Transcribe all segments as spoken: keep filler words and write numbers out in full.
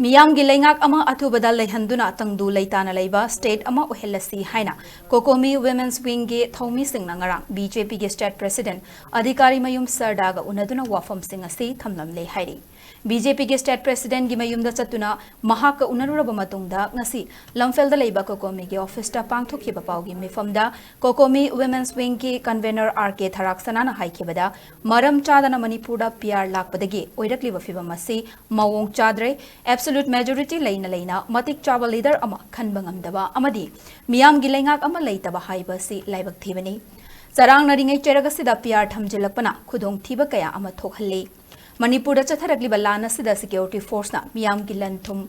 ꯃꯤꯌꯥꯝꯒꯤ ꯂꯩꯉꯥꯛ ꯑꯃ ꯑꯊꯨꯕꯗ ꯂꯩꯍꯟꯗꯨꯅ ꯇꯪꯗꯨ ꯂꯩꯇꯥꯅ ꯂꯩꯕ state ꯑꯃ ꯑꯣꯏꯍꯜꯂꯁꯤ ꯍꯥꯏꯅ COCOMI Women's Wingꯒꯤ ꯊꯧꯃꯤꯁꯤꯡꯅ ꯉꯔꯥꯡ BJPꯒꯤ state president ꯑꯙꯤꯀꯥꯔꯤ ꯃꯌꯨꯝ ꯁꯔꯗꯥꯒ ꯎꯅꯗꯨꯅ ꯋꯥꯐꯝꯁꯤꯡ ꯑꯁꯤ ꯊꯝꯂꯝꯂꯦ ꯍꯥꯏꯔꯤ꯫ BJPꯒꯤ state presidentꯒꯤ ꯃꯌꯨꯝꯗ ꯆꯠꯇꯨꯅ ꯃꯍꯥꯛꯀ ꯎꯅꯔꯨꯔꯕ ꯃꯇꯨꯡꯗ ꯉꯁꯤ ꯂꯝꯐꯦꯜꯗ ꯂꯩꯕ COCOMIꯒꯤ officeꯇ ꯄꯥꯡꯊꯣꯛꯈꯤꯕ ꯄꯥꯎꯒꯤ ꯃꯤꯐꯝꯗ COCOMI Women's Wingꯒꯤ convener R K ꯊꯔꯥꯛꯁꯅꯥꯅ ꯍꯥꯏꯈꯤꯕꯗ, ꯃꯔꯝ ꯆꯥꯗꯅ ꯃꯅꯤꯄꯨꯔꯗ PR ꯂꯥꯛꯄꯗꯒꯤ ꯑꯣꯏꯔꯛꯂꯤꯕ ꯐꯤꯚꯝ ꯑꯁꯤ ꯃꯑꯣꯡ ꯆꯥꯗ꯭ꯔꯦ꯫ Absolute majority ꯂꯩꯅ ꯂꯩꯅ ꯃꯇꯤꯛ ꯆꯥꯕ leader ꯑꯃ ꯈꯟꯕ ꯉꯝꯗꯕ ꯑꯃꯗꯤ ꯃꯤꯌꯥꯝꯒꯤ ꯂꯩꯉꯥꯛ ꯑꯃ ꯂꯩꯇꯕ ꯍꯥꯏꯕ ꯑꯁꯤ ꯂꯥꯏꯕꯛ ꯊꯤꯕꯅꯤ꯫ ꯆꯔꯥꯡꯅꯔꯤꯉꯩ ꯆꯩꯔꯛ ꯑꯁꯤꯗ PR ꯊꯝꯖꯤꯜꯂꯛꯄꯅ ꯈꯨꯗꯣꯡꯊꯤꯕ ꯀꯌꯥ ꯑꯃ ꯊꯣꯛꯍꯜꯂꯤ꯫ ꯃꯅꯤꯄꯨꯔꯗ ꯆꯠꯊꯔꯛꯂꯤꯕ ꯂꯥꯟ ꯑꯁꯤꯗ security forceꯅ ꯃꯤꯌꯥꯝꯒꯤ ꯂꯟ ꯊꯨꯝ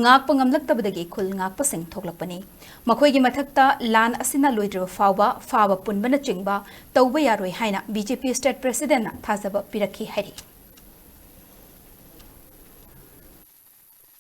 ꯉꯥꯛꯄ ꯉꯝꯂꯛꯇꯕꯗꯒꯤ ꯈꯨꯜ ꯉꯥꯛꯄꯁꯤꯡ ꯊꯣꯛꯂꯛꯄꯅꯤ꯫ ꯃꯈꯣꯏꯒꯤ ꯃꯊꯛꯇ ꯂꯥꯟ ꯑꯁꯤꯅ ꯂꯣꯏꯗ꯭ꯔꯤꯕ ꯐꯥꯎꯕ ꯐꯥꯕ ꯄꯨꯟꯕꯅꯆꯤꯡꯕ ꯇꯧꯕ ꯌꯥꯔꯣꯏ ꯍꯥꯏꯅ BJP state presidentꯅ ꯊꯥꯖꯕ ꯄꯤꯔꯛꯈꯤ ꯍꯥꯏꯔꯤ꯫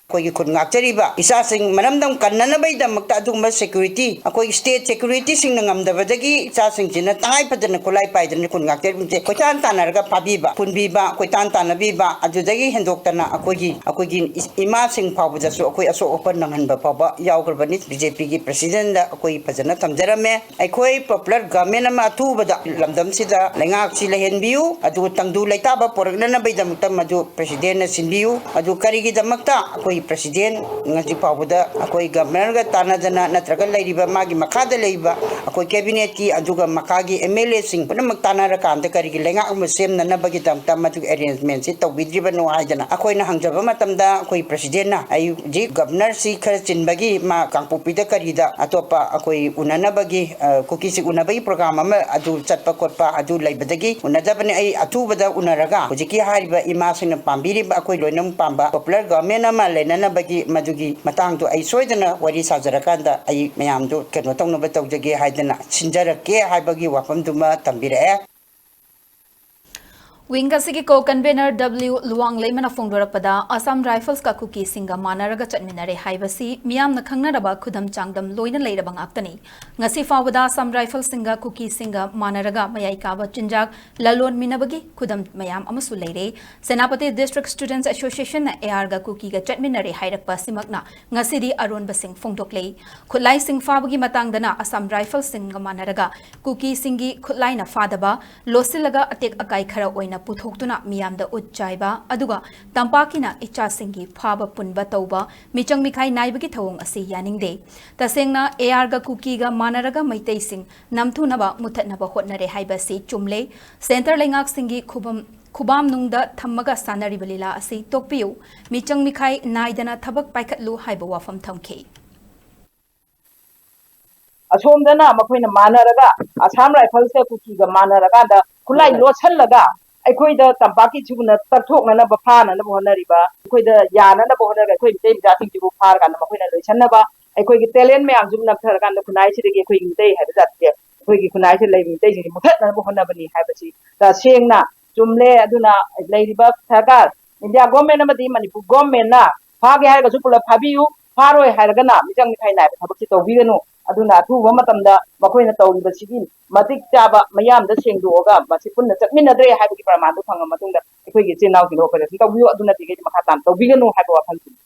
ꯑꯩꯈꯣꯏꯒꯤ ꯈꯨꯟ ꯉꯥꯛꯆꯔꯤꯕ ꯏꯆꯥꯁꯤꯡ ꯃꯔꯝꯗꯝ ꯀꯟꯅꯅꯕꯒꯤꯗꯃꯛꯇ ꯑꯗꯨꯒꯨꯝꯕ security, ꯑꯩꯈꯣꯏ state securityꯁꯤꯡꯅ ꯉꯝꯗꯕꯗꯒꯤ ꯏꯆꯥꯁꯤꯡꯁꯤꯅ ꯇꯉꯥꯏ ꯐꯗꯅ ꯈꯨꯠꯂꯥꯏ ꯄꯥꯏꯗꯅ ꯈꯨꯟ ꯉꯥꯛꯆꯔꯤꯕꯁꯦ ꯀꯣꯏꯇꯥꯟ ꯇꯥꯟꯅꯔꯒ ꯐꯥꯕꯤꯕ, ꯄꯨꯟꯕꯤꯕ, ꯀꯣꯏꯇꯥꯟ ꯇꯥꯟꯅꯕꯤꯕ, ꯑꯗꯨꯗꯒꯤ ꯍꯦꯟꯗꯣꯛꯇꯅ ꯑꯩꯈꯣꯏꯒꯤ, ꯑꯩꯈꯣꯏꯒꯤ ꯏꯃꯥꯁꯤꯡ ꯐꯥꯎꯕꯗꯁꯨ ꯑꯩꯈꯣꯏ ꯑꯁꯣꯛ ꯑꯄꯟ ꯅꯪꯍꯟꯕ ꯐꯥꯎꯕ ꯌꯥꯎꯈ꯭ꯔꯕꯅꯤ꯫ BJPꯒꯤ presidentꯗ ꯑꯩꯈꯣꯏ ꯐꯖꯅ ꯊꯝꯖꯔꯝꯃꯦ꯫ ꯑꯩꯈꯣꯏ popular government ꯑꯃ ꯑꯊꯨꯕꯗ ꯂꯝꯗꯝꯁꯤꯗ ꯂꯩꯉꯥꯛꯁꯤ ꯂꯩꯍꯟꯕꯤꯌꯨ, ꯑꯗꯨꯒ ꯇꯪꯗꯨ ꯂꯩꯇꯥꯕ ꯄꯨꯔꯛꯅꯅꯕꯒꯤꯗꯃꯛꯇ ꯃꯗꯨ presidentꯅ ꯁꯤꯟꯕꯤꯌꯨ꯫ ꯑꯗꯨ ꯀꯔꯤꯒꯤꯗꯃꯛꯇ ꯑꯩꯈꯣꯏ president ꯍꯧꯖꯤꯛ ꯐꯥꯎꯕꯗ ꯑꯩꯈꯣꯏ governorꯒ ꯇꯥꯟꯅꯗꯅ ꯅꯠꯇ꯭ꯔꯒ ꯂꯩꯔꯤꯕ ꯃꯥꯒꯤ ꯃꯈꯥꯗ ꯂꯩꯔꯤꯕ ꯑꯩꯈꯣꯏ cabinetꯀꯤ ꯑꯗꯨꯒ ꯃꯈꯥꯒꯤ MLAꯁꯤꯡ ꯄꯨꯝꯅꯃꯛ ꯇꯥꯟꯅꯔꯀꯥꯟꯗ ꯀꯔꯤꯒꯤ ꯂꯩꯉꯥꯛ ꯑꯃ ꯁꯦꯝꯅꯅꯕꯒꯤꯗꯃꯛꯇ ꯃꯗꯨꯒꯤ arrangementꯁꯤ ꯇꯧꯕꯤꯗ꯭ꯔꯤꯕꯅꯣ ꯍꯥꯏꯗꯅ ꯑꯩꯈꯣꯏꯅ ꯍꯪꯖꯕ ꯃꯇꯝꯗ ꯑꯩꯈꯣꯏ presidentꯅ ꯑꯩ ꯍꯧꯖꯤꯛ governorꯁꯤ ꯈꯔ ꯆꯤꯟꯕꯒꯤ ꯃꯥ ꯀꯥꯡꯄꯣꯛꯄꯤꯗ ꯀꯔꯤꯗ ꯑꯇꯣꯞꯄ ꯑꯩꯈꯣꯏ ꯎꯅꯅꯕꯒꯤ, ꯑ, ꯀꯨꯀꯤꯁꯤꯡ ꯎꯅꯕꯒꯤ program ꯑꯃ ꯑꯗꯨ ꯆꯠꯄ ꯈꯣꯠꯄ ꯑꯗꯨ ꯂꯩꯕꯗꯒꯤ ꯎꯅꯗꯕꯅꯤ꯫ ꯑꯩ ꯑꯊꯨꯕꯗ ꯎꯅꯔꯒ ꯍꯧꯖꯤꯛꯀꯤ ꯍꯥꯏꯔꯤꯕ ꯏꯃꯥꯁꯤꯡꯅ ꯄꯥꯝꯕꯤꯔꯤꯕ ꯑꯩꯈꯣꯏ ꯂꯣꯏꯅꯃꯛ ꯄꯥꯝꯕ popular government ꯑꯃ ꯂꯩꯅꯅꯕꯒꯤ ꯃꯗꯨꯒꯤ ꯃꯇꯥꯡꯗꯣ ꯑꯩ ꯁꯣꯏꯗꯅ ꯋꯥꯔꯤ ꯁꯥꯖꯔꯀꯥꯟꯗ ꯑꯩ ꯃꯌꯥꯝꯗꯨ ꯀꯩꯅꯣ ꯇꯧꯅꯕ ꯇꯧꯖꯒꯦ ꯍꯥꯏꯗꯅ ꯁꯤꯟꯖꯔꯛꯀꯦ ꯍꯥꯏꯕꯒꯤ ꯋꯥꯐꯝꯗꯨꯃ ꯊꯝꯕꯤꯔꯛꯑꯦ꯫ ꯋꯤꯡ ꯑꯁꯤꯒꯤ ꯀꯣ ꯀꯟꯚꯦꯅꯔ ꯗꯕ꯭ꯂꯤꯎ ꯂꯨꯋꯥꯡꯂꯩꯃꯅ ꯐꯣꯡꯗꯣꯔꯛꯄꯗ, ꯑꯁꯥꯝ ꯔꯥꯏꯐꯜꯁꯀ ꯀꯨꯀꯤꯁꯤꯡꯒ ꯃꯥꯟꯅꯔꯒ ꯆꯠꯃꯤꯟꯅꯔꯦ ꯍꯥꯏꯕꯁꯤ ꯃꯤꯌꯥꯝꯅ ꯈꯪꯅꯔꯕ ꯈꯨꯗꯝ ꯆꯥꯡꯗꯝ ꯂꯣꯏꯅ ꯂꯩꯔꯕ ꯉꯥꯛꯇꯅꯤ꯫ ꯉꯁꯤ ꯐꯥꯎꯕꯗ ꯑꯁꯥꯝ ꯔꯥꯏꯐꯜꯁꯤꯡꯒ ꯀꯨꯀꯤꯁꯤꯡꯒ ꯃꯥꯟꯅꯔꯒ ꯃꯌꯥꯏ ꯀꯥꯕ ꯆꯤꯟꯖꯥꯛ ꯂꯂꯣꯟꯃꯤꯟꯅꯕꯒꯤ ꯈꯨꯗꯝ ꯃꯌꯥꯝ ꯑꯃꯁꯨ ꯂꯩꯔꯦ꯫ ꯁꯦꯅꯥꯄꯇꯤ ꯗꯤꯁꯇ꯭ꯔꯤꯛ ꯁ꯭ꯇꯨꯗꯦꯟꯠꯁ ꯑꯦꯁꯣꯁꯤꯌꯦꯁꯟꯅ ꯑꯦ ꯑꯥꯔꯒ ꯀꯨꯀꯤꯒ ꯆꯠꯃꯤꯟꯅꯔꯦ ꯍꯥꯏꯔꯛꯄ ꯑꯁꯤꯃꯛꯅ ꯉꯁꯤꯗꯤ ꯑꯔꯣꯟꯕꯁꯤꯡ ꯐꯣꯡꯗꯣꯛꯂꯦ꯫ ꯈꯨꯠꯂꯥꯏꯁꯤꯡ ꯐꯥꯕꯒꯤ ꯃꯇꯥꯡꯗꯅ ꯑꯁꯥꯝ ꯔꯥꯏꯐꯜꯁꯤꯡꯒ ꯃꯥꯟꯅꯔꯒ ꯀꯨꯀꯤꯁꯤꯡꯒꯤ ꯈꯨꯠꯂꯥꯏꯅ ꯐꯥꯗꯕ, ꯂꯣꯠꯁꯤꯜꯂꯒ ꯑꯇꯦꯛ ꯑꯀꯥꯏ ꯈꯔ ꯑꯣꯏꯅ ꯄꯨꯊꯣꯛꯇꯨꯅ ꯃꯤꯌꯥꯝꯗ ꯎꯠ ꯆꯥꯏꯕ, ꯑꯗꯨꯒ ꯇꯝꯄꯥꯛꯀꯤꯅ ꯏꯆꯥꯁꯤꯡꯒꯤ ꯐꯥꯕ ꯄꯨꯟꯕ ꯇꯧꯕ, ꯃꯤꯆꯪ ꯃꯤꯈꯥꯏ ꯅꯥꯏꯕꯒꯤ ꯊꯧꯑꯣꯡ ꯑꯁꯤ ꯌꯥꯅꯤꯡꯗꯦ꯫ ꯇꯁꯦꯡꯅ ꯑꯦ ꯑꯥꯔꯒ ꯀꯨꯀꯤꯒ ꯃꯥꯟꯅꯔꯒ ꯃꯩꯇꯩꯁꯤꯡ ꯅꯝꯊꯨꯅꯕ, ꯃꯨꯊꯠꯅꯕ ꯍꯣꯠꯅꯔꯦ ꯍꯥꯏꯕ ꯑꯁꯤ ꯆꯨꯝꯂꯦ꯫ ꯁꯦꯟꯇꯔ ꯂꯩꯉꯥꯛꯁꯤꯡꯒꯤ ꯈꯨꯕꯝ ꯈꯨꯕꯥꯝꯅꯨꯡꯗ ꯊꯝꯃꯒ ꯁꯥꯟꯅꯔꯤꯕ ꯂꯤꯂꯥ ꯑꯁꯤ ꯇꯣꯛꯄꯤꯌꯨ꯫ ꯃꯤꯆꯪ ꯃꯤꯈꯥꯏ ꯅꯥꯏꯗꯅ ꯊꯕꯛ ꯄꯥꯏꯈꯠꯂꯨ ꯍꯥꯏꯕ ꯋꯥꯐꯝ ꯊꯝꯈꯤ꯫ ꯑꯁꯣꯝꯗꯅ ꯃꯈꯣꯏꯅ ꯃꯥꯟꯅꯔꯒ, ꯑꯁꯥꯝ ꯔꯥꯏꯐꯜꯁꯀ ꯀꯨꯀꯤꯒ ꯃꯥꯟꯅꯔꯀꯥꯟꯗ ꯈꯨꯠꯂꯥꯏ ꯂꯣꯠꯁꯜꯂꯒ ꯑꯩꯈꯣꯏꯗ ꯇꯝꯄꯥꯛꯀꯤ ꯁꯤꯒꯨꯝꯅ ꯇꯛꯊꯣꯛꯅꯅꯕ, ꯐꯥꯅꯅꯕ ꯍꯣꯠꯅꯔꯤꯕ, ꯑꯩꯈꯣꯏꯗ ꯌꯥꯅꯅꯕ ꯍꯣꯠꯅꯔꯒ ꯑꯩꯈꯣꯏ ꯃꯤꯇꯩ ꯃꯆꯥꯁꯤꯡꯁꯤꯕꯨ ꯐꯥꯔꯀꯥꯟꯗ ꯃꯈꯣꯏꯅ ꯂꯣꯏꯁꯟꯅꯕ, ꯑꯩꯈꯣꯏꯒꯤ ꯇꯦꯂꯦꯟ ꯃꯌꯥꯝꯁꯤꯕꯨ ꯅꯝꯊꯔꯀꯥꯟꯗ ꯈꯨꯟꯅꯥꯏꯁꯤꯗꯒꯤ ꯑꯩꯈꯣꯏꯒꯤ ꯃꯤꯇꯩ ꯍꯥꯏꯕ ꯖꯥꯇꯤꯁꯦ, ꯑꯩꯈꯣꯏꯒꯤ ꯈꯨꯟꯅꯥꯏꯁꯤꯗ ꯂꯩꯔꯤꯕ ꯃꯤꯇꯩꯁꯤꯡꯁꯦ ꯃꯨꯊꯠꯅꯅꯕ ꯍꯣꯠꯅꯕꯅꯤ ꯍꯥꯏꯕꯁꯤ ꯇꯁꯦꯡꯅ ꯆꯨꯝꯂꯦ꯫ ꯑꯗꯨꯅ ꯂꯩꯔꯤꯕ ꯁꯔꯀꯥꯔ, ꯏꯟꯗꯤꯌꯥ ꯒꯣꯔꯃꯦꯟ ꯑꯃꯗꯤ ꯃꯅꯤꯄꯨꯔ ꯒꯣꯔꯃꯦꯟꯅ ꯐꯥꯒꯦ ꯍꯥꯏꯔꯒꯁꯨ ꯄꯨꯂꯞ ꯐꯥꯕꯤꯌꯨ, ꯐꯥꯔꯣꯏ ꯍꯥꯏꯔꯒꯅ ꯃꯤꯆꯪ ꯃꯤꯈꯥꯏ ꯅꯥꯏꯕ ꯊꯕꯛꯁꯤ ꯇꯧꯕꯤꯒꯅꯨ꯫ ꯑꯗꯨꯅ ꯑꯊꯨꯕ ꯃꯇꯝꯗ ꯃꯈꯣꯏꯅ ꯇꯧꯔꯤꯕꯁꯤꯒꯤ ꯃꯇꯤꯛ ꯆꯥꯕ ꯃꯤꯌꯥꯝꯗ ꯁꯦꯡꯗꯣꯛꯑꯒ ꯃꯁꯤ ꯄꯨꯟꯅ ꯆꯠꯃꯤꯟꯅꯗ꯭ꯔꯦ ꯍꯥꯏꯕꯒꯤ ꯄ꯭ꯔꯃꯥꯟꯗꯨ ꯐꯪꯉ ꯃꯇꯨꯡꯗ ꯑꯩꯈꯣꯏꯒꯤ ꯏꯆꯤꯜ ꯏꯅꯥꯎꯁꯤꯡꯗ ꯑꯣꯄꯔꯦꯁꯟ ꯇꯧꯕꯤꯌꯨ, ꯑꯗꯨ ꯅꯠꯇ꯭ꯔꯤꯉꯩꯗꯤ ꯃꯈꯥ ꯇꯥꯅ ꯇꯧꯕꯤꯒꯅꯨ ꯍꯥꯏꯕ ꯋꯥꯐꯝꯁꯤꯅꯤ꯫